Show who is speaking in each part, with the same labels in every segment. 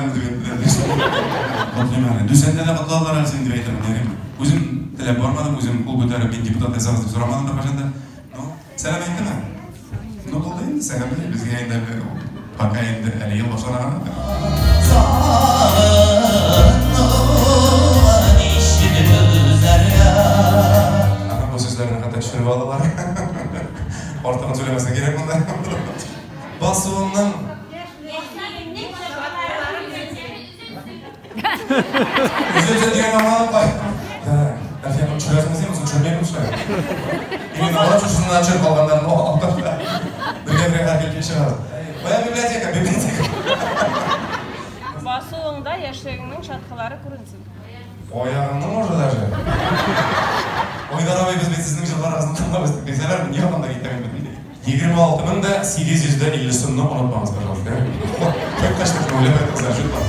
Speaker 1: рәхмәт дип әйттеләр. Котлыйм әле. Дүсәндә дә котладылар әле сине дип әйтермен, ярыймы? Үзем теләп бармадым, үзем кул күтәреп, мин депутат ясагыз дип сорамадым беркайчан да. Ну, сәлам әйттеме? Ну, булды инде, сәлам безгә инде пока инде әле ел башлана гына. Ага, бу сүзләрне хәтта төшереп алдылар. Артыгын сөйләмәсәң кирәк монда. Басуымның Үзебездә дигән аңланып кай. Так, Әлфия, моны төшерәсеңме син, төшермәйме шулай? Именно алар шушыннан төшереп калганнарын алып та. Бергә-бергә хәрәкәткә чыгабыз. Кая библиотека, библиотека.
Speaker 2: Басуыңда яшьлегеңнең чаткылары күренсен.
Speaker 1: Аягыңның уже даже. Айдар абый, без бит сезнең җырларыгызны тыңлап үстек дисәләр, мин якын да китәм инде. 26 мең дә 850 сумны онытмагыз, пожалуйста. Кайткач та уйлап әйтегез, шутка.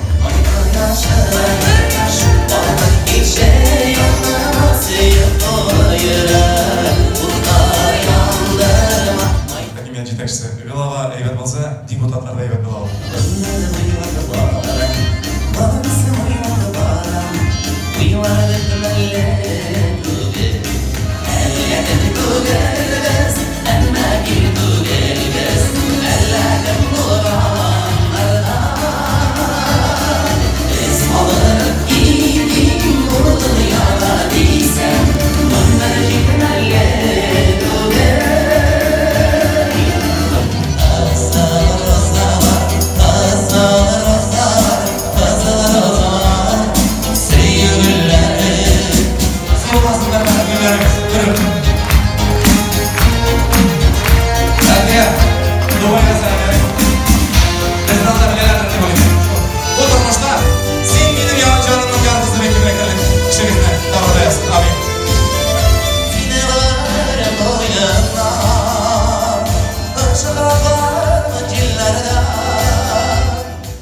Speaker 1: Хакимият җитәкчесе глава әйбәт булса, депутатлар да әйбәт була ул. Бу тормышта син минем җанымның яртысы бит дип әйтерлек кешегезне табарга язсын. Амин.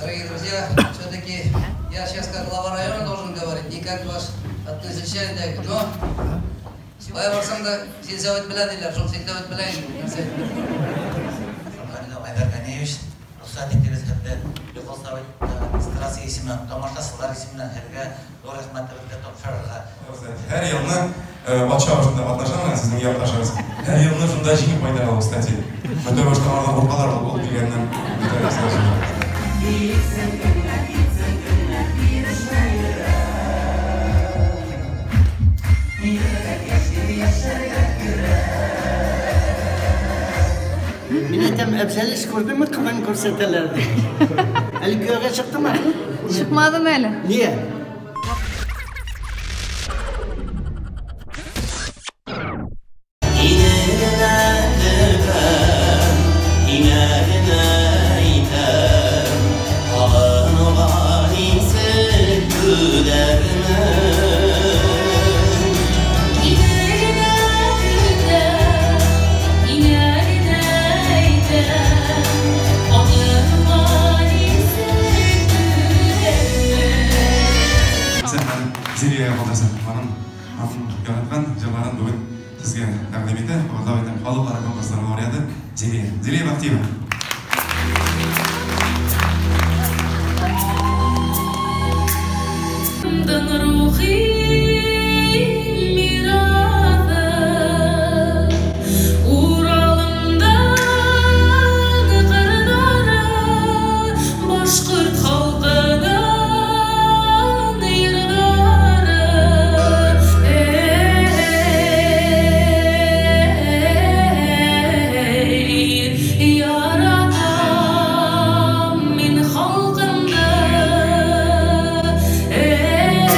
Speaker 3: Дорогие друзья, все-таки я сейчас как глава района должен говорить, не как ваш односельчанин, но кая барсаң да сельсовет белә диләр, шул сельсовет белә инде. Нәрсә әйтим.
Speaker 4: Айдар Ганеевич, рөхсәт итегез хәтта Югославия администрация исеменнән, тамашачылар исеменнән һеҙгә ҙур рәхмәтебеҙҙе тапшырырға.
Speaker 1: Һәр елны патша башында катнашам, сезнең якташыгыз. Һәр елны шунда җиңеп кайта ул, кстати. Бөтен баштан куркалар ул килгәннән.
Speaker 5: Мин әйтәм, Әбзәл эш күрдеме, кылын күрсәтәләр ди. Әле кияүгә чыктымы?
Speaker 6: Чыкмадым әле.
Speaker 5: Нигә?
Speaker 1: Зилия калдырсын. Аның яраткан җырларын бүген сезгә тәкъдим итә. Кабатлап әйтәм, халыкара конкурслар лауреаты Зилия. Зилия Бахтиева.
Speaker 7: Рухи мирасы Уралымдан кырлары башкорт халкының йырлары. Эй, яратам мин халкымны. Эй,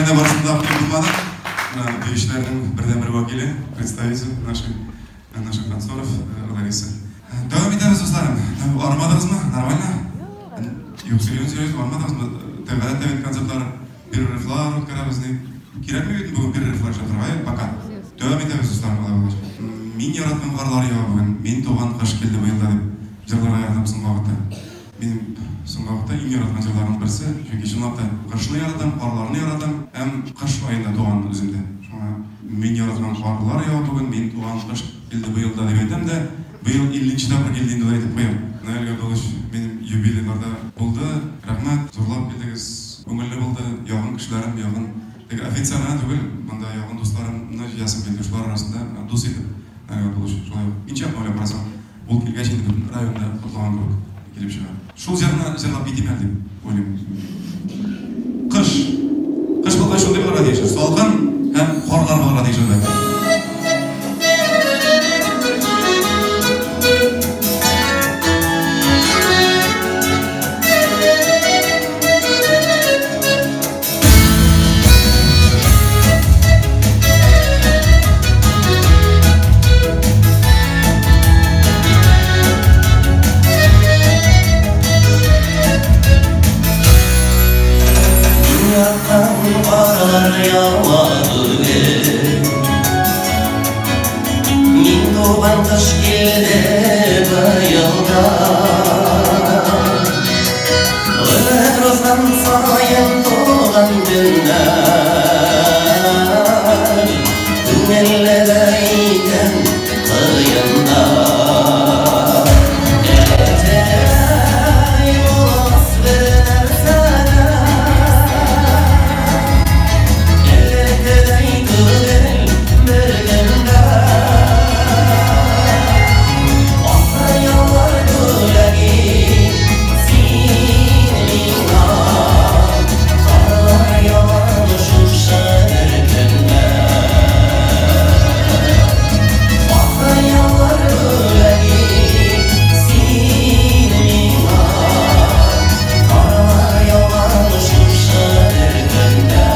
Speaker 1: Биючеләрне барысын да алып булмады. Менә биючеләрнең бердәнбер вәкиле, представитель наших танцоров, Лариса. Дәвам итәбез, дусларым. Армадыгызмы? Нормально? Юк, серьезно, серьезно, армадыгызмы? Гадәттә бит концертлар, перерывлар үткәрәбез. Кирәкме бит бүген перерывлар эшләп, пока. Дәвам итәбез, дусларым, алай булгач. Мин яраткан карлар ява бүген. Мин туган кыш килде быел да дип җырларга яратам соңгы вакытта. Минем соңгы вакытта иң яраткан җырларымның берсе, чөнки чынлап та кышны яратам, карларны яратам, һәм кыш аенда туган үзем дә. Шуңа мин яраткан карлар ява бүген, мин туган кыш килде быел да дип әйтәм дә, быел 50 тапкыр килде инде әйтеп куям. Наил Габдуллович минем юбилейларда булды. Рәхмәт, зурлап килдегез, күңелле булды. Якын кешеләрем, якын теге официаль түгел, монда якын дусларымны җыясым килде. Шулар арасында дус итеп Наил Габдуллович шулай ук. Ничә уйлап карасаң, ул килгәч инде бөтен районда котлаган кебек килеп чыга. Шул җырны җырлап китим әле дип уйлыйм. Кыш. Кыш булгач шундый булырга тиеш. Салкын һәм карлар булырга тиеш әлбәттә.
Speaker 6: Мин туган кыш килде быел да. Гомер узган саен туган көннәр күңелле дә икән кыенда. Әй, булмас бер нәрсә дә, элеккедәй түгел бер көндә. Ахыр еллар бүләге син миңа, карлар яуган шушы бер көндә. Ахыр еллар бүләге син миңа, карлар яуган шушы бер көндә.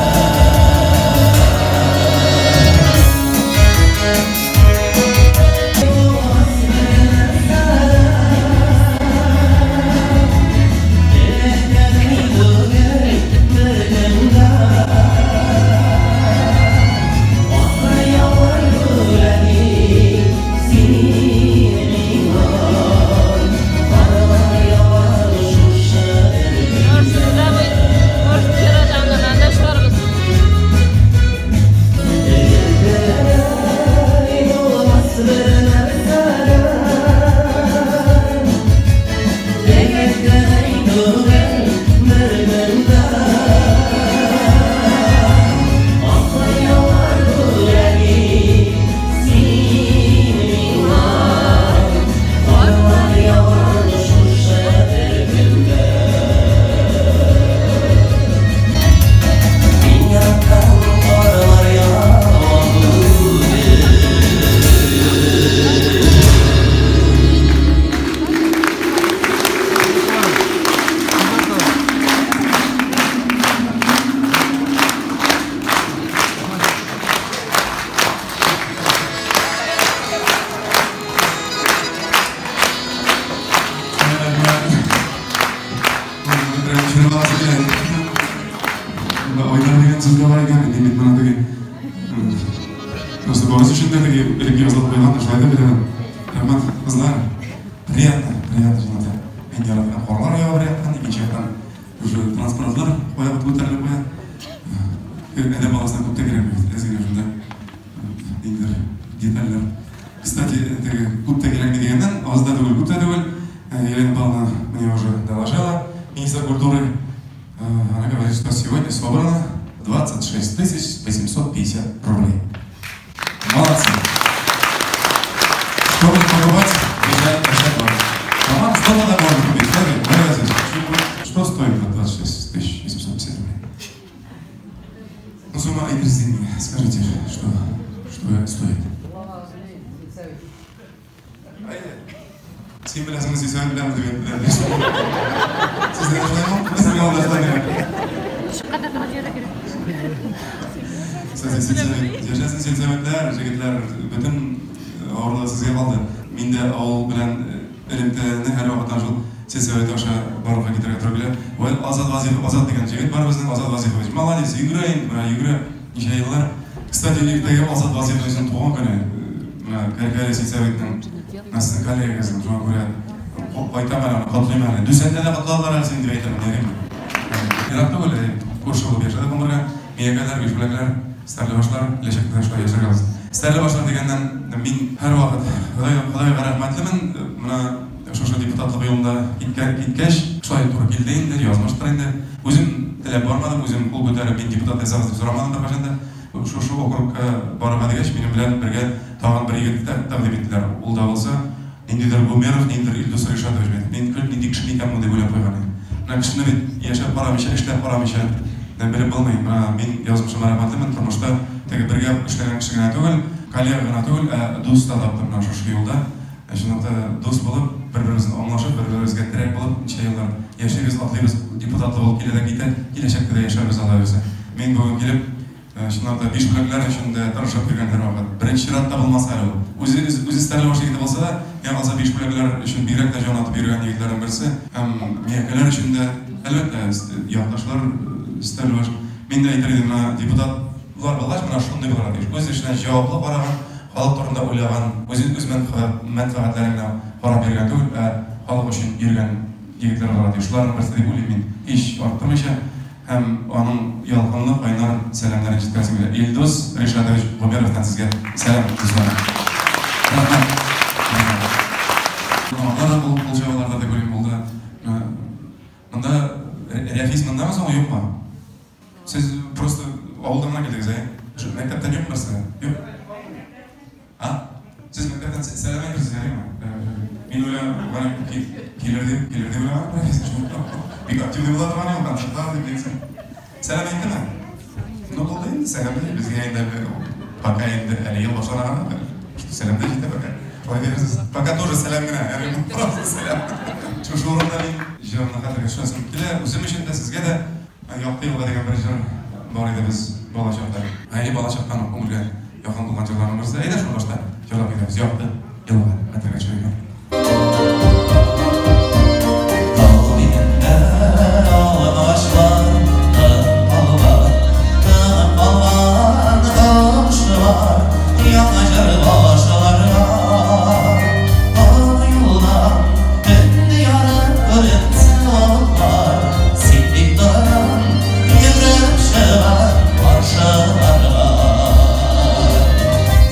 Speaker 2: Может, җырладан да чыгарбыз.
Speaker 1: Айдар дигән сүз дә бар икән, мин бит моны теге просто барысы өчен дә теге элек язылып куйган, шулай да беләм. Рәхмәт, кызлар. Приятно, приятно чынлап та. Мин яраткан карлар ява бер яктан, икенче яктан уже транспарантлар куя күтәрелеп куя. Адәм баласына күп тә кирәкми, әз генә шунда ниндидер детальләр. Кстати, теге күп тә кирәкми дигәннән, аз да түгел, күп тә түгел. Елена Павловна мне уже доложила, министр культуры. Она говорит, что сегодня собрано 26 850 рублей. Молодцы. Чтобы покупать, бежать, бежать вам. Роман, что тогда можно купить? Что стоит 26 850 рублей? Ну, сумма и скажите, что стоит? Син беләсеңме, син беләм дигән. Сез дә шулаймы? Без дә шулай.
Speaker 2: Чыкканда тагын җыярга кирәк.
Speaker 1: Яшәсен сельсоветлар, җегетләр, бөтен авырлыгы сезгә калды. Мин дә авыл белән элемтәне һәрвакыттан шул сельсовет аша барлыкка китерергә туры килә. Вәл Азат Вазифов, Азат дигән җегет бар безнең, Азат Вазифович. Молодец, йөгерә инде, менә йөгерә ничә еллар. Кстати, иртәгә Азат Вазифовичның туган көне. Менә Кәркәле сельсоветның сезнең коллегагызның, шуңа күрә кайтам әле, котлыйм әле. Дүсәндә дә котладылар әле сине дип әйтәм, ярыймы? Ерак түгел, күрше булып яшәдек гомергә. Миякәләр, Бишбүләкләр, Стәрлебашлар, киләчәктә дә шулай яшәргә язсын. Стәрлебашлар дигәннән, мин һәрвакыт Ходайга рәхмәтлемен. Менә шушы депутатлык юлында киткәч, шулай туры килде инде, язмыштыр инде. Үзем теләп бармадым, үзем кул күтәреп, мин депутат ясагыз дип сорамадым беркайчан да. Шушы округка барырга дигәч, минем белән бергә тагын бер егет тәкъдим иттеләр. Ул да булса, ниндидер Гумеров, ниндидер Илдус Ришатович. Мин көл нинди кеше икән бу дип уйлап куйган идем. Менә кешене бит яшәп карамыйча, эшләп карамыйча белеп булмый. Менә мин язмышыма рәхмәтлемен, тормышта теге бергә эшләгән кеше генә түгел, коллега гына түгел, ә дус та таптым менә шушы юлда. Чынлыкта дус булып, бер-беребезне аңлашып, бер-беребезгә терәк булып, ничә еллар яшибез, атлыйбыз, депутатлык булып килә дә китә, киләчәктә дә яшәрбез, Алла бирсә. Мин бүген килеп, чынлап та бишбүләкләр өчен дә тырышып йөргән һәрвакыт. Беренче чиратта булмаса әле ул. Үзе үзе Стәрлебаш егете булса да, миңа калса бишбүләкләр өчен бигрәк тә җан атып йөргән егетләрнең берсе. Һәм миякәләр өчен дә, әлбәттә, якташлар Стәрлебаш. Мин дә әйтер идем, менә депутатлар булгач, менә шундый булырга тиеш. Үз эшенә җаваплы караган, халык турында уйлаган, үзе үз мәнфәгатьләрен генә карап йөргән түгел, ә халык өчен йөргән егетләр булырга тиеш. Шуларның берсе дип уйлыйм мин, һич арттырмыйча. Һәм аның ялкынлы кайнар сәламнәрен җиткерәсем килә. Илдус Ришатович Гомеровтан сезгә сәлам, дуслар. Рәхмәт. Кунаклар да кул чабаларда дип уйлыйм булды. Монда Рәфис мондамы соң, юкмы? Сез просто авылдан гына килдегез, әйе? Мәктәптән юкмы берсе? Юк? А? Сез мәктәптән сәлам әйтерсез, ярыймы? Мин уйлаган, килер дип, килер дип уйлаган Рәфис. Бик активный була торган ул, концертлар дип дигән. Сәлам әйттеме? Ну, булды инде, сәлам дә безгә инде пока инде әле ел башлана гына. Сәлам дә җитә пока. Шулай дибез. Пока тоже сәлам генә, ярыймы? Просто сәлам. Шушы урында мин җырны хәтергә төшерәсем килә. Үзем өчен дә, сезгә дә Якты елга дигән бер җыр бар иде без бала чакта. Әйе, бала чактан ук күңелгә якын булган җырларның берсе. Әйдә, шуны башта җырлап китәбез. Якты елга хәтергә төшерик.
Speaker 6: Тау битендә алмагачлар тынып калган, тынып калган кошлар яңа җыр башларга. Олы юлдан төн ярып күренсә утлар, син дип торам, йөгереп чыгам каршыларга.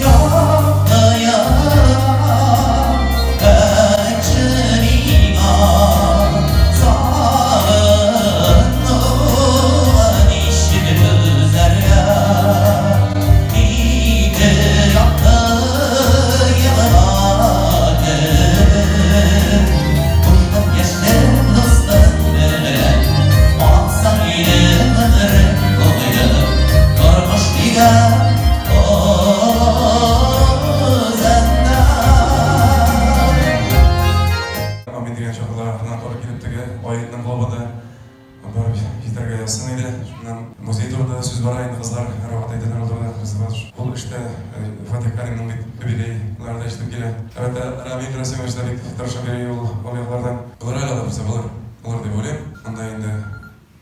Speaker 6: Якты елга, әйтче миңа, сагынуга ничек түзәргә? Иде якты елга кебек, куштым яшьтем дустым белән, атсаң иде гомерем буе, тормыш дигән үзәндә.
Speaker 1: Амин дигән чакыруларга туры килеп теге Аитның клубында барып җитәргә язсын иде. Шуннан музей турында сүз бара инде, кызлар һәрвакыт әйтәләр ул турында. Без ул эштә Фатих Каримның бит юбилейлары да җитеп килә. Әлбәттә, Рамил Расимович та бик тырышып йөри ул яклардан. Булыр әле алай булса, булыр. Булыр дип уйлыйм. Монда инде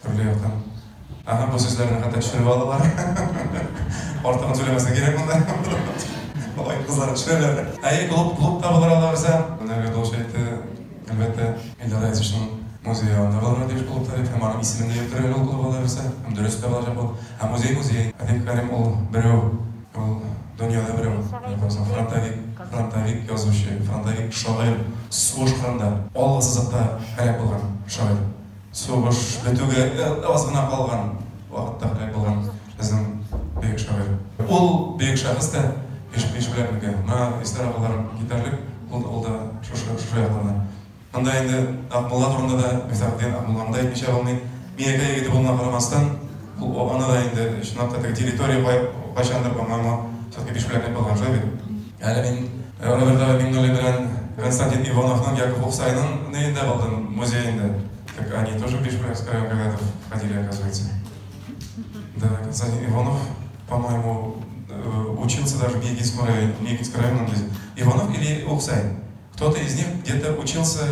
Speaker 1: төрле яктан. Ага, бу сүзләрне хәтта төшереп алдылар. Артыгын сөйләмәсәң кирәк монда. Алай кызлар төшерәләр. Әйе, клуб, клуб та булыр алла бирсә. Менә Долш әйтте, әлбәттә, Илдар Азизовичның музее анда булырга тиеш клубта дип, һәм аның исемен дә йөртергә ул клуб алла бирсә. Һәм дөрес тә булачак ул. Һәм музей музей. Фатих Карим ул берәү, ул дөньяда берәү. Фронтовик, фронтовик язучы, фронтовик шагыйрь, сугыш кырында, алгы сызыкта һәлак булган шагыйрь. Сугыш бетүгә аз гына калган вакытта һәлак булган безнең бөек шагыйрь. Ул бөек шәхес тә Бишбүләкнеке. Менә истә агаларым китәрлек, ул да шушы шушы яклардан. Монда инде Акмулла турында да, Мифтахетдин Акмулланы да әйтмичә булмый. Миякә егете булуына карамастан, ул аны да инде чынлап та теге территория кайчандыр, по-моему, все-таки Бишбүләкнеке булган, шулай бит? Әле мин Роберт абый Миңнуллин белән Константин Ивановның, Яков Ухсайның нейендә булдым, музеенда. Так они тоже в Бишбүләк район когда-то входили, оказывается. Да, Константин Иванов, по-моему, учился даже в Миякинском районе, Миякинском районе, Иванов или Ухсай. Кто-то из них где-то учился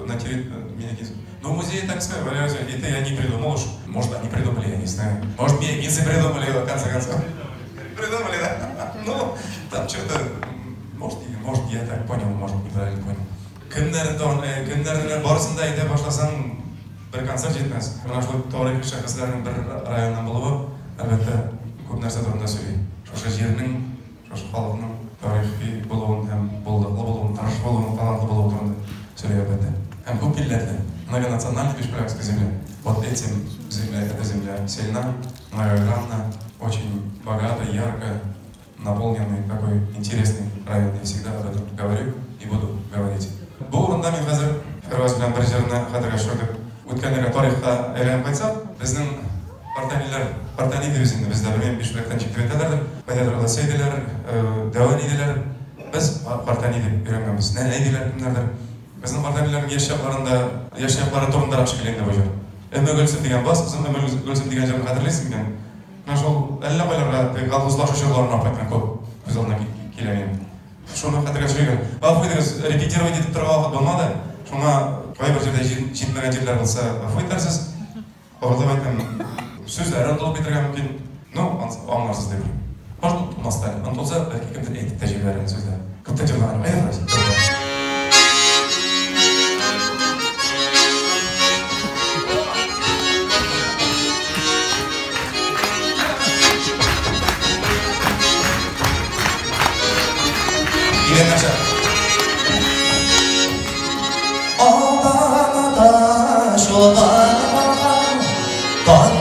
Speaker 1: на территории Миякинского. Ну, музей, так сказать, это я не придумал уж. Может, они придумали, я не знаю. Может, миякинцы придумали, в конце концов. Придумали, да? Ну, там что-то... Может, я так понял, может, неправильно понял. Кемнәрнең барысын да әйтә башласаң, бер концерт җитмәс. Менә шул тарихи шәхесләрнең бер районнан булуы, әлбәттә, күп нәрсә турында сөйли. Шушы җирнең, шушы халыкның тарихи булуын һәм булдыклы булуын, тырыш булуын, талантлы булуы турында сөйли, әлбәттә. Һәм күп милләтле, многонациональный Бишбүләкская земля. Вот этим земля, эта земля сильна, многогранна, очень богата, ярко, наполненный такой интересный район. Я всегда об этом говорю и буду говорить. Бу урында мин хәзер Фәрваз белән бер җырны хәтергә төшердек. Үткәннәргә тарихка әйләнеп кайтсак, безнең картәниләр, картәни дибез инде бездә, белмим, Бишбүләктән чиктеп әйтәләрдер, кайдадыр Олесей диләр, Дәвәни диләр. Без картәни дип өйрәнгәнбез. Нәнәй диләр кемнәрдер. Безнең картәниләрнең яшь чакларында, яшь чаклары турындарак шикелле инде бу җыр. Өмме Гөлсем дигән бас, кызым Өмме Гөлсем дигән җырны хәтерлисең микән? Менә шул әллә кайларга колхозлашу чорларына кайткан күп күз алдына килә минем. Шуны хәтергә төшергән. Гафу итегез, репетировать итеп торырга вакыт булмады. Шуңа кайбер җирдә җитмәгән җирләр булса, гафу итәрсез. Кабатлап әйтәм, сүзләр онытылып китәргә мөмкин. Ну, аңларсыз дип. Может, онытылмас та әле. Онытылса, бәлки кемдер әйтеп тә җибәрер сүзләр. Күптән җырлаган. Әйдә, Фәрваз.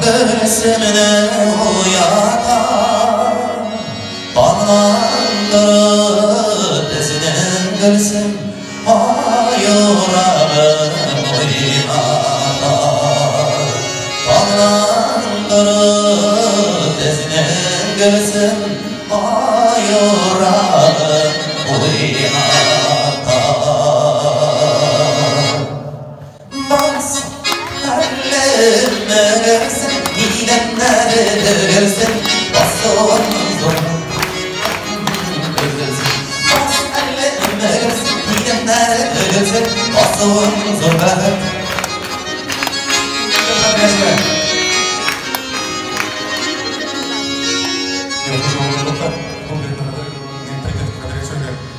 Speaker 6: Гөлсемне уята, Таңландырып безнең Гөлсем, ай урагын уйната. Таңландырып безнең Гөлсем, ай урагын уйната. Бас әлеме Гөлсем, идәннәре бөгелсен, басуының зур Бас әлеме Гөлсем, идәннәре бөгелсен, басуының зур бәхет.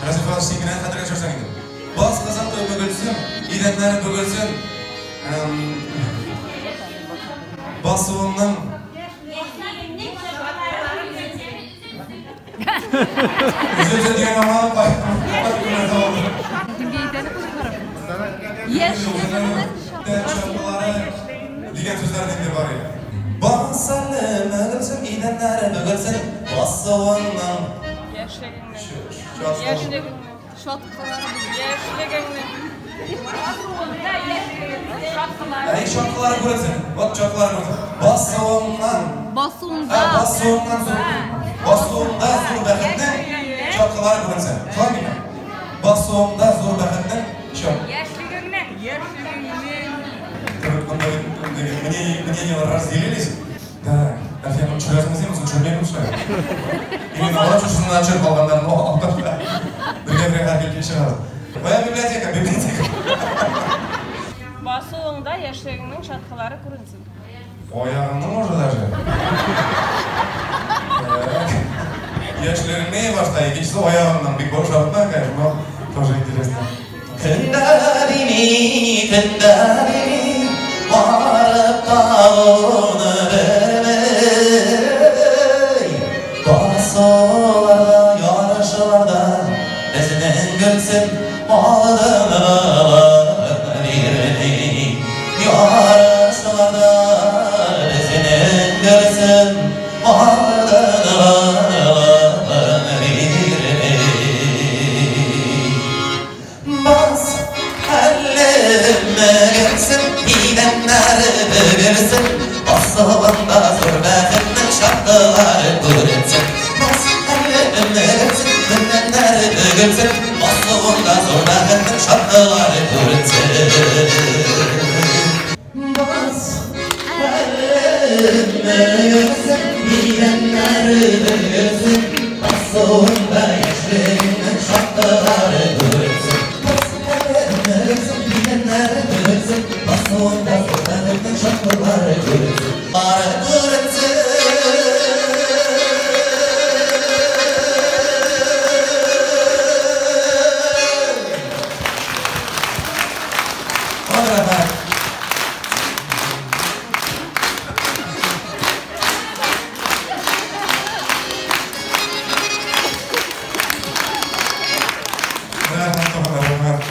Speaker 1: Разиф Фазыл, син генә хәтергә төшерсәң инде. Бас, кызым, Өмме Гөлсем, идәннәре бөгелсен. Басуыңның Үзелсен дигән аңлап кай. Дигән сүзләр инде бар иде. Бас әлеме Гөлсем, идәннәре бөгелсен, басуыңның
Speaker 2: Яшьлегеңнең. Яшьлегеңнең. Шаткылары. Яшьлегеңнең.
Speaker 1: Әй, чаткылары күренсен. Вот чаткылары күренсен. Басуыңнан.
Speaker 2: Басуыңда.
Speaker 1: Басуыңнан зур. Басуыңда зур бәхетнең чаткылары күренсен. Шулай микән? Басуыңда зур бәхетнең чат.
Speaker 2: Яшьлегеңнең. Яшьлегеңнең.
Speaker 1: Мнения разделились. Да, Әлфия, моны төшерәсеңме син, төшермәйме шулай? Или наоборот, шушыннан төшереп калганнарын алып бергә-бергә хәрәкәткә чыгабыз. Моя библиотека, библиотека.
Speaker 2: Басуыңда яшьлегеңнең чаткылары күренсен.
Speaker 1: Аягыңның уже даже. Яшьлегеңне башта, икенчесе аягыңның. Бик ошатма, конечно, но тоже интересно.
Speaker 6: Көндә дими, төндә дими, барып табуны белмей. Басуларда, ярышларда безнең Гөлсем алдынгыларын бирми. Ярышларда безнең Гөлсем алдынгыларын бирми. Бас әлеме Гөлсем, идәннәре бөгелсен, басуында зур бәхетнең чаткылары күренсен. Бас әлеме Гөлсем, идәннәре бөгелсен, басуында зур бәхетнең чаткылары күренсен. Бас әлеме Күренсен, Миләннәре белсен, Басуында яшьлегеңнең чаткылары күренсен. Күренсен, Миләннәре белсен, Басуында яшьлегеңнең чаткылары күренсен. Бары күренсен.
Speaker 1: Рәхмәт. Рәхмәт, туганнар, рәхмәт.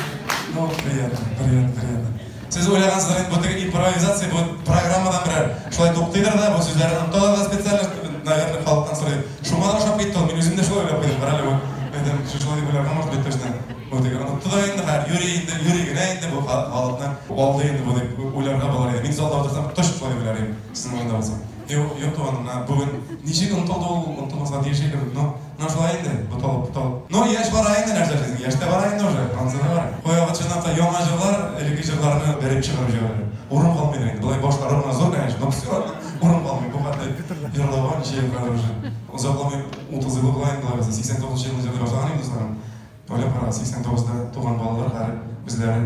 Speaker 1: Ну, приятно, приятно, приятно. Сез уйлагансыздыр инде, бу теге импровизация, бу программадан берәр шулай туктыйдыр да, бу сүзләрне оныталар да специально, наверное, халыктан сорый. Шуңа да ошап китте ул, мин үзем дә шулай уйлап куйдым, карале бу. Әйтәм, кеше шулай дип уйларга может быть точно. Бу теге онытты да инде, хәер, йөри инде, йөри генә инде бу халыкны алды инде бу дип уйларга булыр иде. Мин залда утырсам, точно шулай дип уйлар идем, сезнең урында булсам. Юк, юк, туганым, менә бүген ничек онытылды ул, онытылмаска тиеш иде, но менә шулай инде, буталып, буталып. Ну, яшь бара инде, нәрсә эшлисең, яшь тә бара инде уже, анысы да бар. Кайвакыт чынлап та яңа җырлар элекке җырларны бәреп чыгарып җибәрә. Урын калмыйдыр инде. Болай башлары гына зур, конечно, но все равно урын калмый. Бу хәтле җырлауга ничә ел кадәр уже. Озакламый 30 ел була инде, болай булса. 89 елны җырлый башлаган инде, дусларым. Уйлап карагыз, 89-да туган балалар хәзер үзләре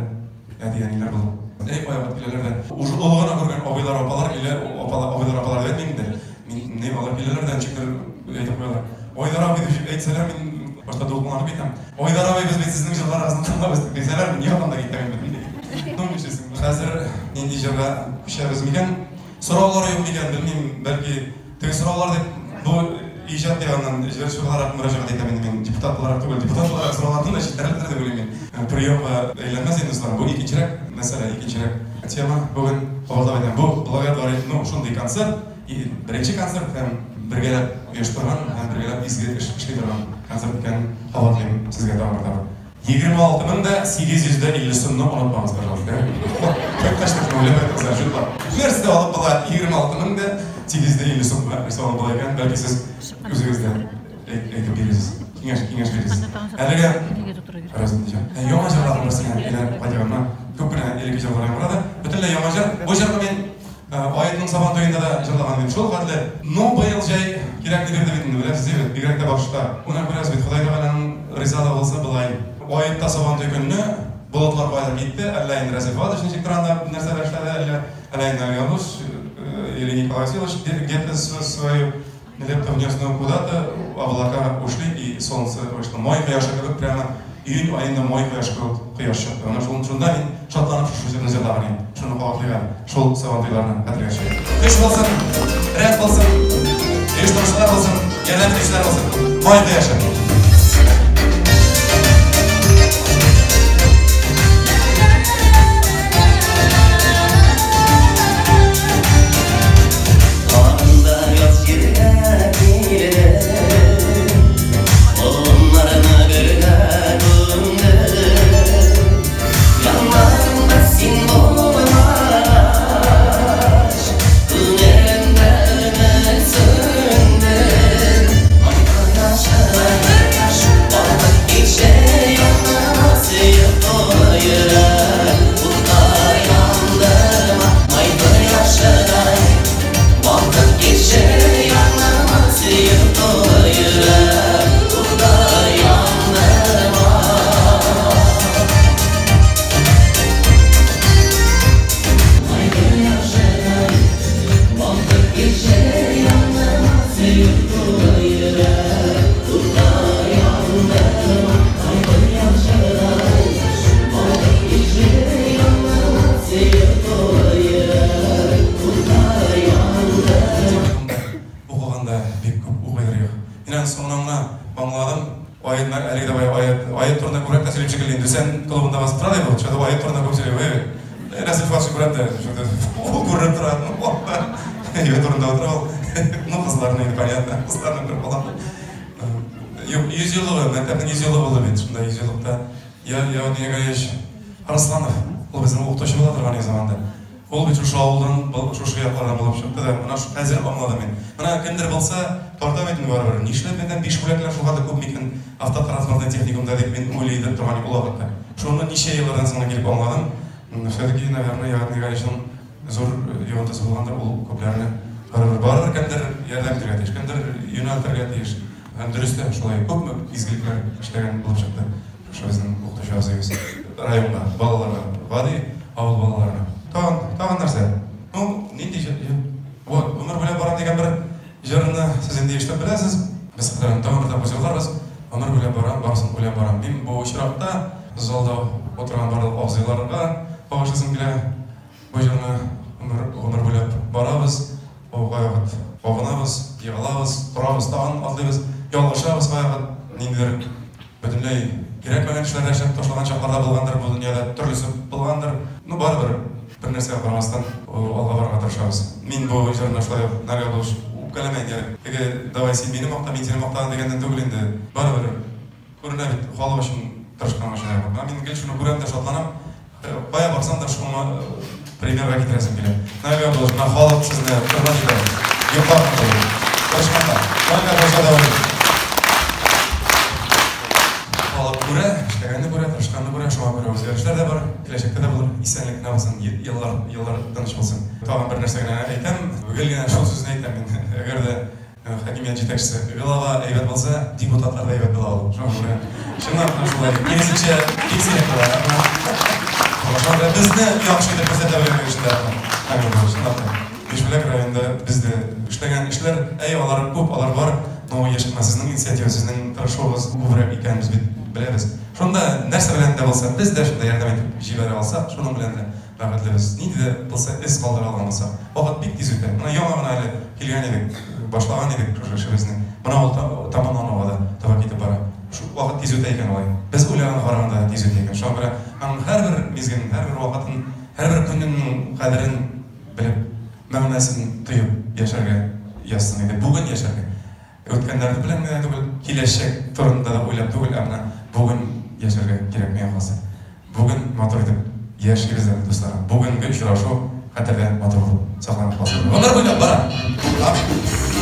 Speaker 1: әти-әниләр булып. Әй, кайвакыт киләләр дә. Уже олы гына күргән абыйлар, апалар килә, апалар, абыйлар, апалар дип әйтмим инде. Мин не алар киләләр дә ничектер әйтеп куялар. Айдар абый дип әйтсәләр, мин башта дулкынланып китәм. Айдар абый, без бит сезнең җырларыгызны тыңлап үстек дисәләр, мин ягымда китәм инде. Ну, нишлисең? Хәзер нинди җырга күчәбез микән? Сораулар юк микән, белмим, бәлки теге сораулар дип бу иҗат ягыннан җырчы буларак мөрәҗәгать итәм инде мин, депутат буларак түгел. Депутат буларак сораулардан да җитәрлектер дип уйлыйм мин. Приемга әйләнмәс инде, дуслар. Бу икенчерәк мәсьәлә, икенчерәк тема. Бүген кабатлап әйтәм, бу благотворительный, ну, шундый концерт, и беренче концерт һәм бергәләп оештырган һәм бергәләп изге эш эшли торган концерт икәнен кабатлыйм сезгә тагын бер тапкыр. 26 мең дә 850 сумны онытмагыз, пожалуйста. Кайткач уйлап әйтегез, җутлап. Нәрсә алып була 26 мең дә 850 сумга, нәрсә алып була икән, бәлки сез үзегез дә әйтеп бирерсез. Киңәш бирерсез. Әлегә Разын диян. Яңа җырларның берсенә әйләнеп кайтыйк. Күп кенә элекке җырлар яңгырады. Бөтенләй яңа җыр. Бу җырны мин Аетның Сабан туенда да җырлаган идем. Шул хәтле. Ну, быел җәй кирәкне бирде бит инде, беләсез бит, бигрәк тә башта. Менә күрәсез бит, Ходай Тәгаләнең ризалыгы булса болай. Аетта Сабан туй көнне болытлар кайда китте, әллә инде Рәсиф Фадыч ничек анда нәрсәләр эшләде, әллә инде Альгамыш или Николай Васильевич где-то свою лепту внес, но куда-то облака ушли и солнце вышло. Май кояшы кебек, прямо июнь аенда май кояшы кебек кояш чыкты. Менә шул шунда мин шатланып шушы җырны җырлаган идем. Шуны кабатлыйк әле. Шул Сабантуйларны хәтергә төшерик. Көч булсын, рәт булсын, оештыручылар булсын, ярдәм итүчеләр булсын. Май кояшы.
Speaker 6: Анда яз җиргә килде, Болыннарны гөлгә күмде. Яннарымда син булмагач, Күңелемдә өмет сүнде. Ай кояшы, балкып китче яныма, сөеп тулы йөрәк. Утка яндырма, май кояшыдай. Балкып китче яныма, сөеп тулы йөрәк. Утка яндырма. Май кояшыдай, балкып китче яныма, сөеп тулы йөрәк. Утка яндырма, май кояшыдай, балкып китче яныма, сөеп тулы йөрәк. Утка яндырма.
Speaker 1: Укыганда бик күп укыйдыр юк. Мин аны соңыннан гына аңладым. Аятнар әлеге дә бая аят, аят турында күбрәк тә сөйлим шикелле инде. Сән клубында басып тора ди бу. Шунда аят турында күп сөйли. Рәсил Фатшин күрәм дә, шунда ул күренеп тора. Өй турында утыра ул. Ну, кызларны инде понятно. Кызларны күреп калам. Юк, 100 еллыгы, мәктәпнең 100 еллыгы булды бит. Шунда 100 еллыкта я Николаевич Арсланов, ул безнең укытучы була торган иде заманда. Ул бит шушы авылдан, шушы яклардан булып чыкты да, менә хәзер аңладым мин. Менә кемдер булса, тарта бит инде барыбер. Нишләп менә биш бүләкләр шулкадәр күп микән автотранспортный техникумда дип мин уйлый идем торган ул вакытта. Шуны ничә еллардан соң килеп аңладым. Все-таки, наверное, Ягат Николаевичның зур йогынтысы булгандыр, ул күпләрне Барыбер кемдер ярдәм итәргә тиеш, кемдер юнәлтергә тиеш. Һәм дөрес тә шулай күпме изгелекләр эшләгән булып чыкты. Шушы безнең укытучы абзыебыз районга, балаларга, гади авыл балаларына. Тагын нәрсә? Ну, нинди җыр? Вот, гомер буйлап барам дигән бер җырны сез инде ишетеп беләсез. Без хәзер тагын бер тапкыр җырларбыз. Гомер буйлап барам, барысын уйлап барам. Мин бу очракта залда утырган барлык абзыйларга багышлыйсым килә. Бу җырны гомер буйлап барабыз. Кайвакыт абынабыз, егылабыз, торабыз, тагын атлыйбыз, ялгышабыз кайвакыт, ниндидер бөтенләй кирәкмәгән эшләрдә эшләп ташлаган чаклар да булгандыр бу дөньяда, төрлесе булгандыр. Ну, барыбер бер нәрсәгә карамастан алга барырга тырышабыз. Мин бу җырны шулай ук Наилә Абдуллович үпкәләмә инде. Теге давай син мине макта, мин сине мактаган дигәннән түгел инде. Барыбер күренә бит, халык өчен тырышкан өчен. Мин гел шуны күрәм дә шатланам. Кая барсам да шуны примерга китерәсем килә. Наилә Абдуллович, менә халык сезне хөрмәт итә. Юкка гына түгел. Тырышканда. Наилә Абдуллович, халык күрә, эшләгәнне күрә, тырышканны күрә, шуңа күрә үзгәрешләр дә бар, киләчәктә дә булыр. Исәнлек кенә булсын, еллар тыныч булсын. Тагын бер нәрсә генә әйтәм, гел генә шул сүзне әйтәм мин. Әгәр дә хакимият җитәкчесе глава әйбәт булса, депутатлар да әйбәт була ул. Шуңа күрә чынлап та шулай. Киресенчә, бик сирәк була. Шуңа күрә безне яхшы итеп күрсәтә белгән кешеләр. Чынлап та. Бишбүләк районында бездә эшләгән эшләр, әй, алар күп, алар бар. Но еш кына сезнең инициатива, сезнең тырышуыгыз күбрәк икәнен без бит беләбез. Шунда нәрсә белән дә булса, без дә шунда ярдәм итеп җибәрә алсак, шуның белән дә бәхетлебез. Нинди дә булса эз калдыра алган булсак. Вакыт бик тиз үтә. Менә яңа гына әле килгән идек, башлаган идек шушы эшебезне. Менә ул тәмамлануга да таба китеп бара. Шу вакыт тиз үтә икән алай. Без уйлаганга караганда тиз үтә икән. Шуңа күрә аның һәрбер мизгелен, һәрбер вакытын, һәрбер көненең кадерен белеп, мәгънәсен тоеп яшәргә язсын иде. Бүген яшәргә. Үткәннәрне белән генә түгел, киләчәк турында да уйлап түгел, ә менә бүген яшәргә кирәк миңа калса. Бүген матур итеп яшибез әле, дуслар. Бүгенге очрашу хәтердә матур булып сакланып калсын. Гомер буйлап бара. Амин.
Speaker 6: Гомер буйлап бара.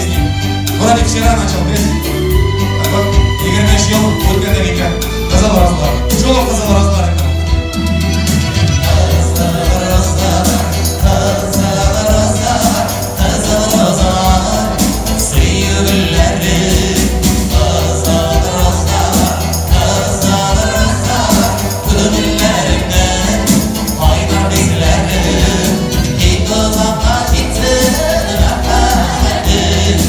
Speaker 1: песни. Вроде вчера начал петь. Так вот, 25 ел үткәндән икән. Кызыл розалар. Шул ук кызыл розалар инде.
Speaker 6: Кызыл розалар, кызыл розалар, кызыл розалар, сөю гөлләре. Кызыл розалар, кызыл розалар, күңелләремнең кайнар хисләре. Тик озакка китсен мәхәббәтем,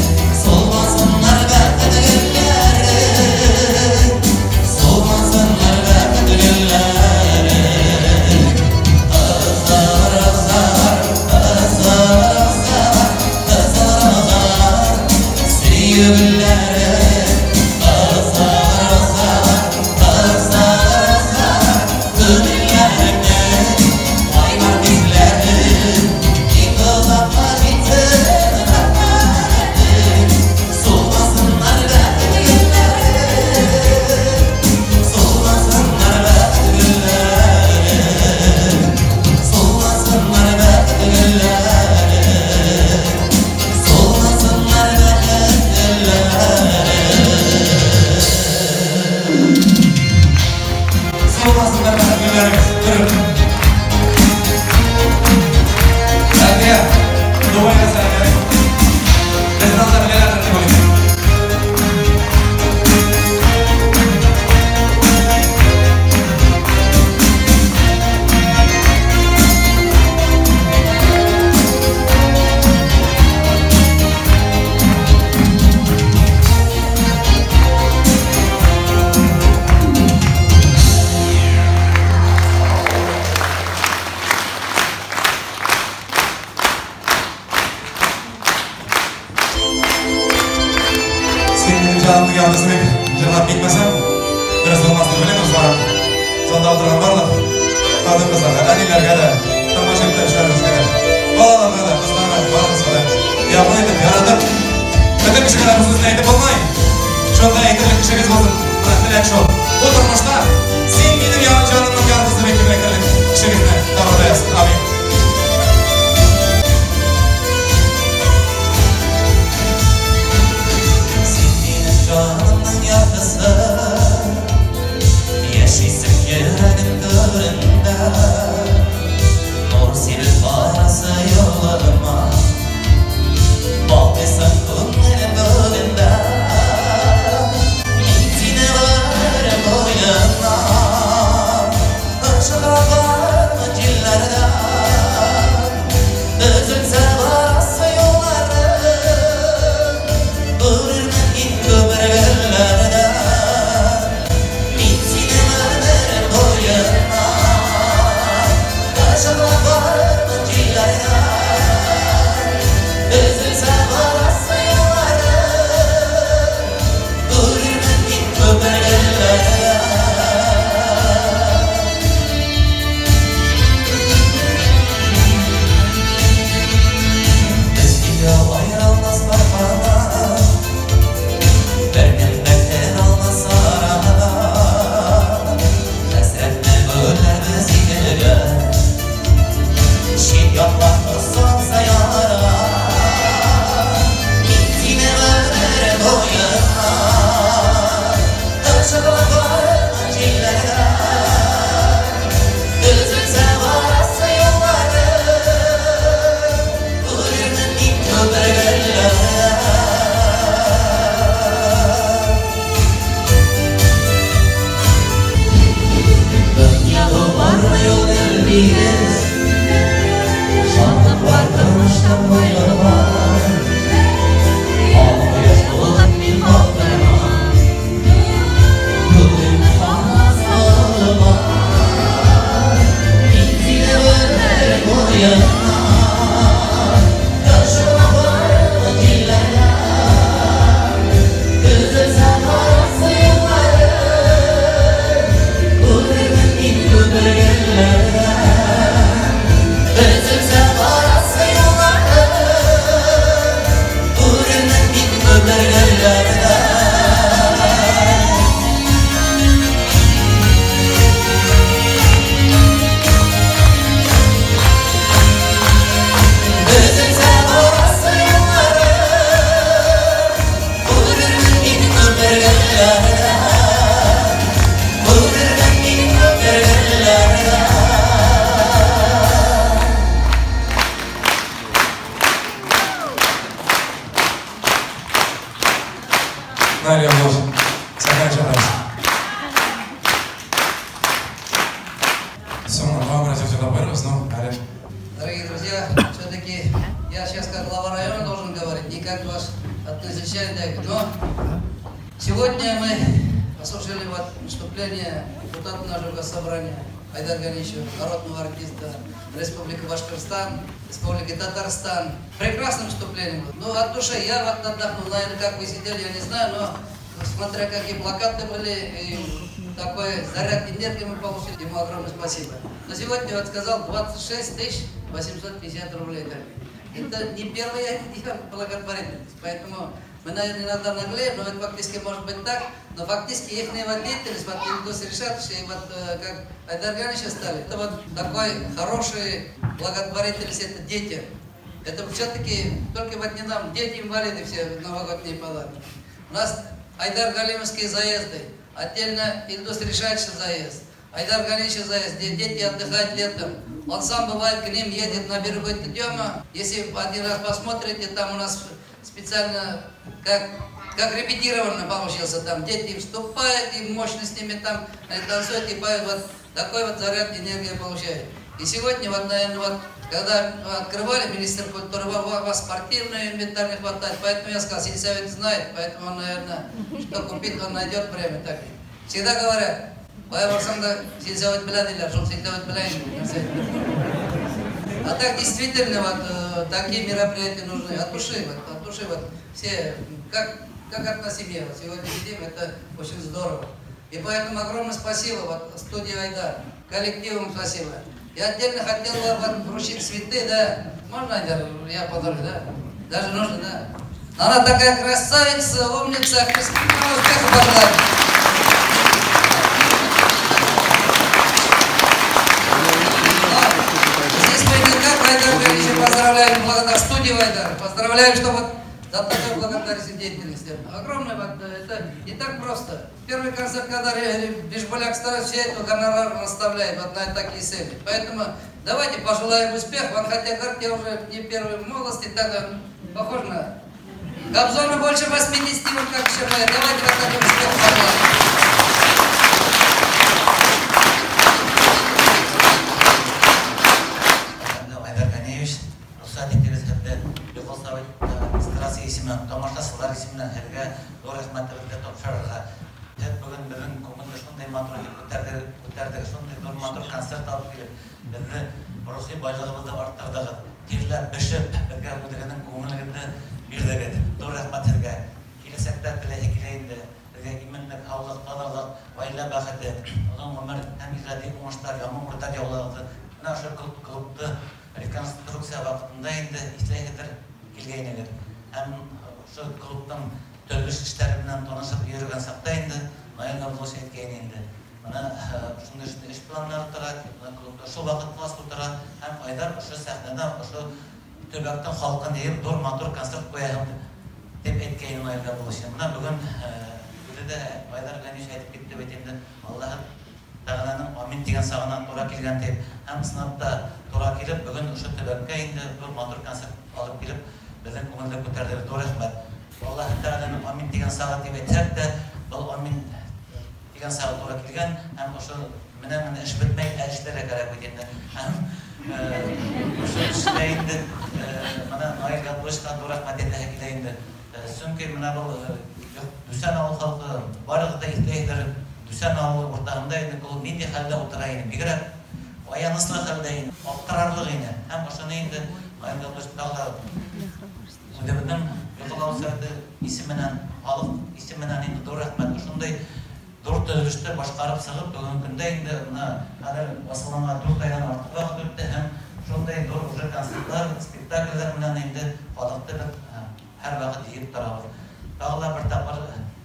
Speaker 6: солмасыннар бәхет гөлләре. Солмасыннар бәхет гөлләре. Кызыл розалар, кызыл розалар, кызыл розалар, сөю гөлләре. Кызыл розалар, кызыл розалар, күңелләремнең кайнар хисләре. Тик озакка китсен мәхәббәтем, солмасыннар бәхет гөлләре. Солмасыннар бәхет гөлләре. Солмасыннар бәхет гөлләре. Солмасыннар бәхет гөлләре.
Speaker 1: Солмасыннар бәхет гөлләрегез. Торып. Әлфия, Дубайга сәлам ярый. Безне анда беләләрдер дип уйлыйм. Син минем җанымның яртысы дип җырлап китмәсәм, дөрес булмас дип уйлыйм, дусларым. Залда утырган барлык хатын-кызларга, әниләргә дә, тормыш иптәшләребезгә дә, балаларга да, кызларга, барыбызга да якын итеп, яратып, бөтен кешегә дә бу сүзне әйтеп булмый. Шунда әйтерлек кешегез булсын. Менә теләк шул. Бу тормышта син минем җанымның яртысы дип әйтерлек кешегезне табарга язсын. Амин.
Speaker 6: Син минем җанымның яртысы, яшисең йөрәгем түрендә. Нур сибеп барасы юлыма, балкыйсың күңелем гөлендә. Мин сине гомерем буена
Speaker 1: Наиль Абдуллович, сәхнәгә чакырабыз. Соңыннан тагын бераз җыр җырлап куярбыз, но әле.
Speaker 3: Дорогие друзья, все-таки я сейчас как глава района должен говорить, не как ваш односельчанин, но сегодня мы послушали вот выступление депутата нашего госсобрания Айдар Галичева, народного артиста Республики Башкортостан, Республики Татарстан. Прекрасное выступление было. Ну, от души я вот отдохнул, наверное, как вы сидели, я не знаю, но смотря какие плакаты были, и такой заряд энергии мы получили, ему огромное спасибо. Но сегодня вот сказал 26 850 рублей дали. Это не первая благотворительность, поэтому мы, наверное, иногда наглеем, но это фактически может быть так, но фактически их деятельность, вот Ильдус Ришатович и вот как Айдар Галич стали, это вот такой хороший благотворительность, это дети. Это все-таки только вот недавно дети-инвалиды все новогодние подарки. У нас Айдар Галимовские заезды, отдельно Ильдус Ришатович заезд, Айдар Галич заезд, где дети отдыхают летом. Он сам бывает к ним, едет на берегу Тедема. Если один раз посмотрите, там у нас специально как репетированно получился. Там дети вступают, и мощно с ними там танцуют и поют. Вот такой вот заряд энергии получают. И сегодня, вот, наверное, вот, когда открывали министр культуры, вас спортивный инвентарь не хватает. Поэтому я сказал, сельсовет знает, поэтому он, наверное, что купит, он найдет время. Так. Всегда говорят, кая барсаң да сельсовет белә диләр, шул сельсовет белә инде. А так действительно вот такие мероприятия нужны. От души, вот, от души вот все, как одна семья. Вот сегодня сидим, это очень здорово. И поэтому огромное спасибо вот студии Айдар, коллективам спасибо. Я отдельно хотел бы вот вручить цветы, да. Можно, Айдар, я подарю, да? Даже нужно, да? Она такая красавица, умница, успеха пожелаю. Поздравляем, благодарю студию Айдар, поздравляем, что вот за такую благодарность деятельности. Огромное, вот, это не так просто. Первый концерт, когда Бишбуляк старается, все этого гонорар наставляет вот на такие цели. Поэтому давайте пожелаем успеха. Он хотя говорит, я уже не первый в молодости, так похож на Кобзона больше 80, вот как еще поет. Давайте вот такой успех пожелаем.
Speaker 4: Тамашасылар исеменнән һеҙгә ҙур рәхмәтебеҙҙе тапшырырға. Һеҙ бөгөн беҙҙең күңелде шундай матур итеп күтәрҙегеҙ, шундай ҙур матур концерт алып килеп, беҙҙе рухи байлығыбыҙҙы арттырҙығыҙ, тирләп бешеп, беҙгә үҙегеҙҙең күңелегеҙҙе бирҙегеҙ. Ҙур рәхмәт һеҙгә. Киләсәктә теләһе килә инде, беҙгә именлек, һаулыҡ, таҙалыҡ, ғаилә бәхете, оҙон ғүмер һәм ижади уңыштар, яңы үрләр яулағыҙ. Бына ошо клубты реконструкция ваҡытында инде иҫләйһегеҙҙер, килгәйнегеҙ. Һәм ошо клубтың төҙөлөш эштәре менән танышып йөрөгән саҡта инде Наил Абдуллович әйткәйне инде. Бына шундай шундай эш планнары тора, клубта шул ваҡыт класс тора һәм Айдар ошо сәхнәҙә ошо төбәктең халҡын йыйып ҙур матур концерт ҡуяһың тип әйткәйне Наил Абдуллович. Бына бөгөн үҙе дә Айдар Ғәниевич әйтеп китте бит инде, Аллаһ Тәғәләнең амин тигән сағына тура килгән тип. Һәм ысынлап та тура килеп, бөгөн ошо төбәккә инде ҙур матур концерт алып килеп, беҙҙең күңелде күтәрҙе. Ҙур рәхмәт. Аллаһ Тәғәләнең амин тигән сағы тип әйтһәк тә, был амин тигән сағы тура килгән һәм ошо менән генә эш бөтмәй, ә эшләргә кәрәк бит инде. Һәм ошо эштә инде бына Наил Габдулловичҡа ҙур рәхмәт әйтәһе килә инде. Сөнки бына был Дүсән ауыл халҡы барығыҙ ҙа иҫләйһегеҙ, Дүсән ауылы уртаһында инде клуб ниндәй хәлдә ултыра ине, бигерәк аяныслы хәлдә ине, аптырарлыҡ ине. Һәм ошоно инде Наил Габдуллович тағы ла үҙебеҙҙең Йоҡолау советы исеменән, халыҡ исеменән инде ҙур рәхмәт. Ошондай ҙур төҙөлөштө башҡарып сығып, бөгөнгө көндә инде бына хәҙер асылғанға 4 айҙан артыҡ ваҡыт үтте һәм шундай ҙур уже концерттар, спектаклдәр менән инде халыҡты беҙ һәр ваҡыт йыйып торабыҙ. Тағы ла бер тапҡыр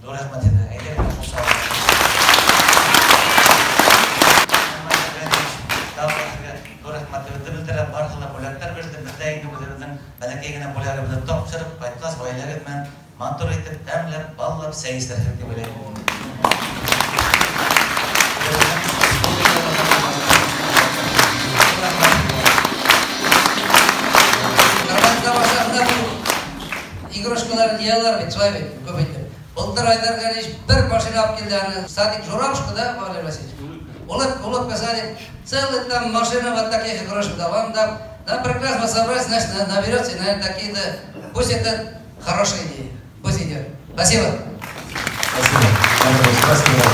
Speaker 4: ҙур рәхмәт һеҙгә. Әйҙәгеҙ, ҡул сабығыҙ. Ҙур рәхмәтебеҙҙе белдерәм, барыһы ла бүләктәр бирҙе. Беҙ ҙә инде үҙебеҙҙең бәләкәй генә бүләгебеҙҙе тапшырып, ҡайтҡас, ғаиләгеҙ менән матур итеп, тәмләп, баллап сәй эсерһегеҙ тип уйлайым.
Speaker 3: Игрушкалар йыялар бит, шулай бит, күп итеп. Былтыр Айдар Галиевич бер машина алып килде аны. Садик Журавушка, да, Валерий Васильевич? Улыбка, садик. Целый там машина вот таких игрушек, да, вам там, да, прекрасно собрать, значит, наберете, наверное, такие-то. Пусть это хорошая идея. Пусть идет. Спасибо.
Speaker 1: Спасибо. Спасибо.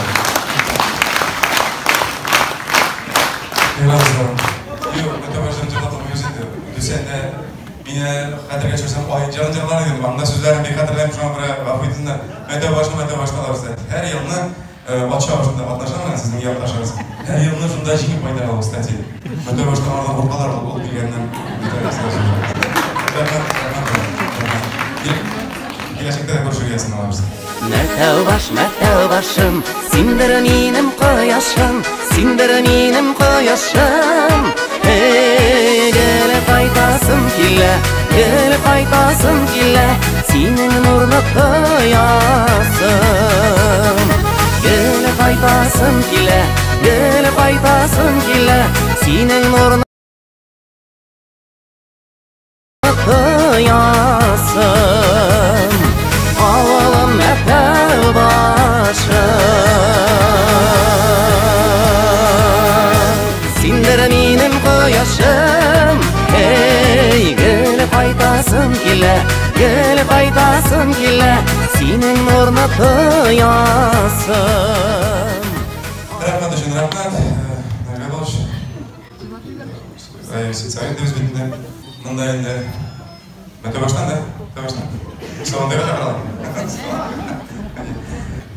Speaker 1: Мине хәтергә төшерсәм, ай, җырын җырлар идем. Анда сүзләрен бик хәтерләмим, шуңа күрә гафу итсеннәр. Мәктәп башында, мәктәп башында һәр елны патша башында катнашам менә сезнең якташыгыз. Һәр елны шунда җиңеп кайта алам, кстати. Мәктәп башында алардан куркалар, ул килгәннән. Киләчәктә дә күрешергә язсын алабыз.
Speaker 6: Мәктәп баш, мәктәп башым, синдер минем кояшым, синдер минем кояшым. Эй, гел кайтасым килә, гел кайтасым килә, синең нурны тоясым. Гел кайтасым килә, гел кайтасым килә, синең нурны тоясым. Авылым мәктәп башым, синдер минем кояшым. Эй, гел кайтасым килә, гел кайтасым килә, синең нурны тоясым.
Speaker 1: Рәхмәт өчен рәхмәт. Наилә Балыш. Сәйд без бит инде. Монда инде мәктәп баштан да, мәктәп баштан. Салонда чакыралар.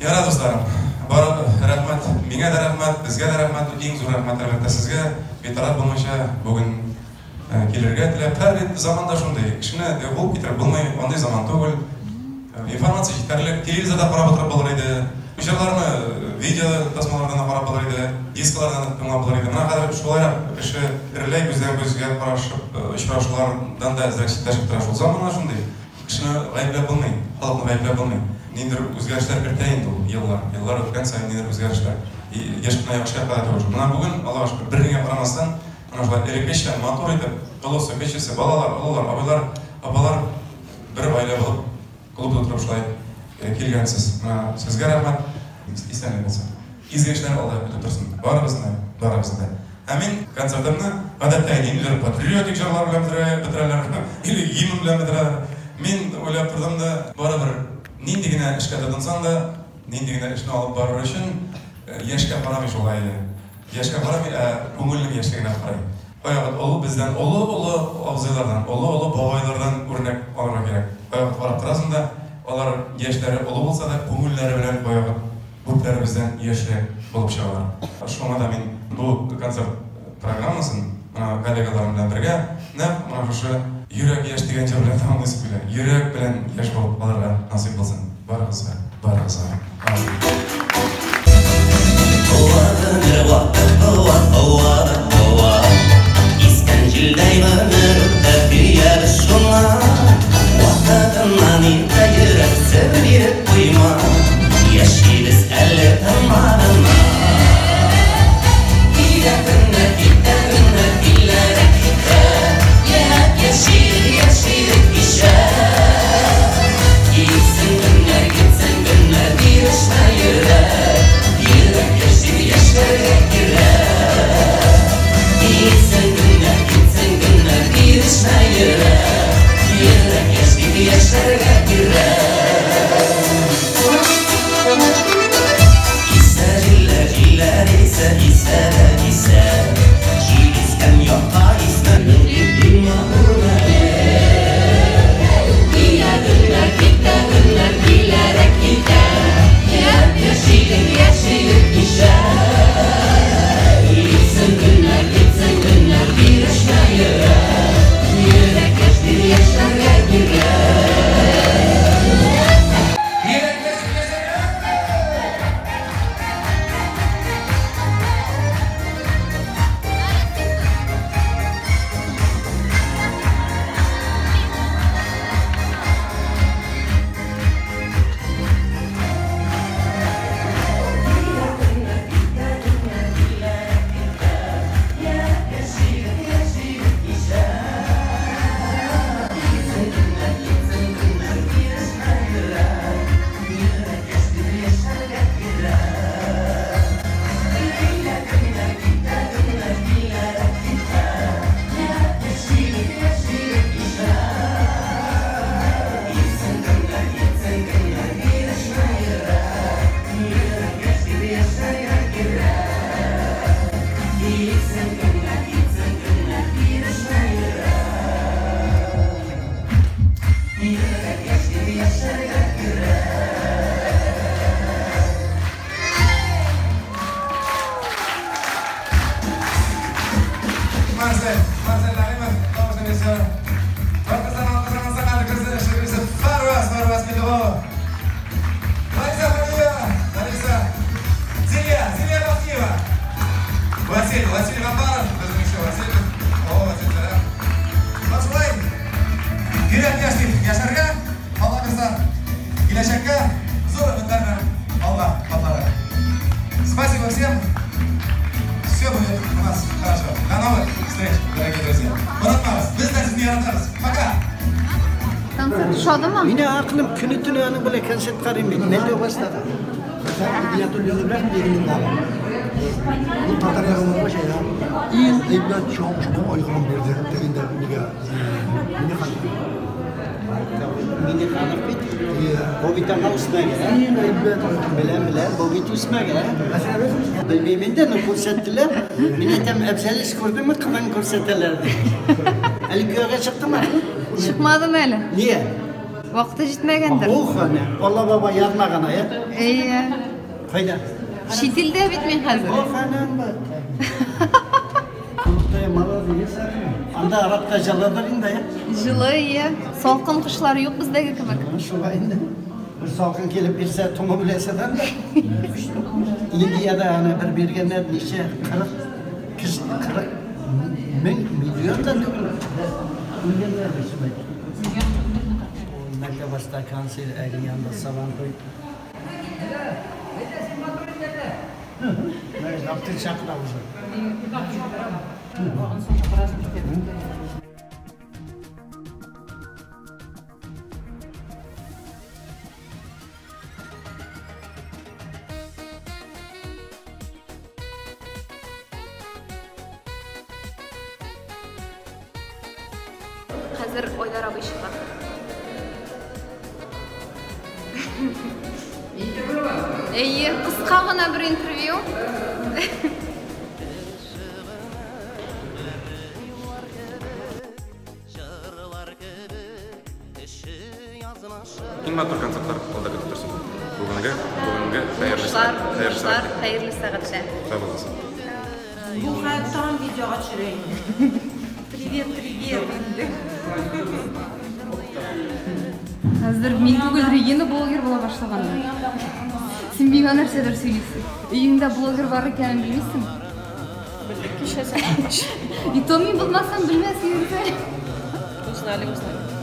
Speaker 1: Яра, дусларым, бар рәхмәт, миңа да рәхмәт, безгә дә рәхмәт, иң зур рәхмәт әлбәттә сезгә. Битараф булмыйча бүген килергә теләп. Һәр бит заманда шундый, кешене куып китереп булмый, андый заман түгел. Информация җитәрлек, телевизорда карап утырып булыр иде, җырларны видео тасмалардан да карап булыр иде, дисклардан да тыңлап булыр иде. Менә хәзер шулайрак кеше тереләй күздән күзгә карашып, очрашулардан да әзрәк читләшеп тора. Шул замана шундый. Кешене гаепләп булмый, халыкны гаепләп булмый. Ниндидер үзгәрешләр кертә инде ул еллар. Еллар үткән саен ниндидер үзгәрешләр. Еш кына яхшы якка да түгел. Менә бүген, Аллага шөкер, бер генә карамастан, менә шулай элеккечә матур итеп, олысы, кечесе, балалар, олылар, абыйлар, апалар бер гаилә булып, клубта утырып шулай килгәнсез. Менә сезгә рәхмәт. Исәнлек булсын. Изге эшләр алда көтеп торсын. Барыбызны, барыбызны да. Ә мин концертымны гадәттә ниндидер патриотик җырлар белән бетерәләр, или гимн белән бетерәләр. Мин уйлап тордым да, барыбер нинди генә эшкә тотынсаң да, нинди генә эшне алып барыр өчен яшькә карамый шул гаилә. Яшькә карамый, ә күңелнең яшьлегенә карый. Кайвакыт олы бездән олы-олы абзыйлардан, олы-олы бабайлардан үрнәк алырга кирәк. Кайвакыт карап торасың да, алар яшьләре олы булса да, күңелләре белән кайвакыт күпләре бездән яшьрәк булып чыгалар. Шуңа да мин бу концерт программасын менә коллегаларым белән бергә нәкъ менә шушы йөрәк яшь дигән җыр белән тәмамлыйсым килә. Йөрәк белән яшь булып калырга насыйп булсын. Барыгызга, барыгызга.
Speaker 6: Искән җилдәй гомер үтә, көябез шуңа. Вакытыннан иртә йөрәк сер биреп куйма. Яшибез әле тынмадыңа. Килә көннәр, китә көннәр, илләргә китә. Яшик, яшик кичә.
Speaker 1: Киләчәккә зур өметләр белән алга атларга. Спасибо всем. Все будет у нас хорошо. До новых встреч, дорогие друзья. Онытмагыз, без дә сезне яратабыз. Пока!
Speaker 2: Концерт ошадымы?
Speaker 5: Мине акылым көне төне аның белән концерт карыйм мин. Мәлдә башлады.
Speaker 8: Бу татар ягында şey ya. Иң әйбәт чабышка айгырын бирде тегендә нигә. Мине
Speaker 5: Миннеханов бит. Бу бит аңа үсмәгән.
Speaker 8: Иң әйбәт
Speaker 5: Беләм, беләм, бу бит үсмәгән. Белмим инде, но күрсәттеләр. Мин әйтәм, Әбзәл эш күрдеме, кызын күрсәтәләр дип. Әле кияүгә чыктымы?
Speaker 2: Чыкмадым әле.
Speaker 5: Нигә?
Speaker 2: Вакыты җитмәгәндер.
Speaker 5: Ох, әнә, Алла баба язмаган, ә?
Speaker 2: Әйе.
Speaker 5: Кайда?
Speaker 2: Чит илдә бит мин хәзер.
Speaker 5: Ох, әнәм бит. Кунакта молодец. Анда Арабта җылыдыр инде, ә?
Speaker 2: Җылы, ие. Салкын кышлар юк бездәге кебек.
Speaker 5: Шулай инде. Бер салкын килеп бирсә, туңып үләсең дә. Индиядә аны бер биргәннәр ничә 40 кеше 40 мең миллион да түгел. Үлгәннәр бит шулай. Мәктәп концерт әле янда Сабантуй. Мәктәптә чакыра уже.
Speaker 2: Хәзер Айдар абый чыга. Әйе, кыска гына бер интервью.
Speaker 1: Иң матур концертлар алда көтеп торсын. Бүгенге, бүгенге хәерле
Speaker 2: Уңышлар,
Speaker 1: сәгать. Хәерле
Speaker 2: уңышлар,
Speaker 1: сәгать.
Speaker 2: хәерле сәгатьтә.
Speaker 1: Сау булыгыз.
Speaker 9: Бу хәттан видеога төшерәйм. Привет, привет.
Speaker 2: Хәзер мин түгел, Регина блогер була башлаган. Син миңа нәрсәдер сөйлисең. Өеңдә блогер бар икәнен белмисең?
Speaker 10: Кичә
Speaker 2: И то мин булмасам белмәс идең.
Speaker 10: Узнали, узнали.